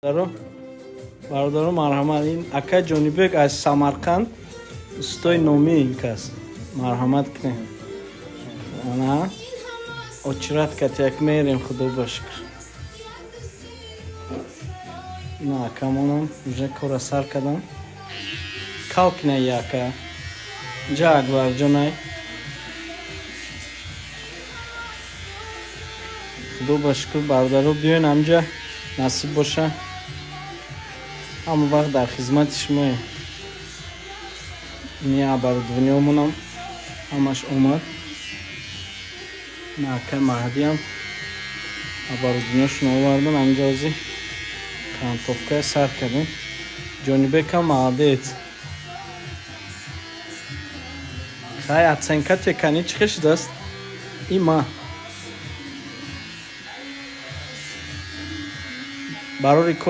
Бародаро, марҳамат, ин акай Ҷонибек аз Самарқанд, устои номӣ ин кас. Марҳамат кунем. Ана очират катяк мерем, худо ба шукр. На акамонам уже кора сар кардам. Калкина яка. Ҷа Акбарҷонай. Худо ба шукр, бародаро, биёен ҳамҷа, насиб боша. Ҳама вақт дар хизмати шумоем. Ини оборудованиёмонам ҳамаш омад. На акай Маҳдиам оборудованиёшон овардан, ҳамҷа ози кантовкая сар кардем. Ҷонибекам молодец. Хай, оценка текани чӣ хел шудааст? Има. Барори кор.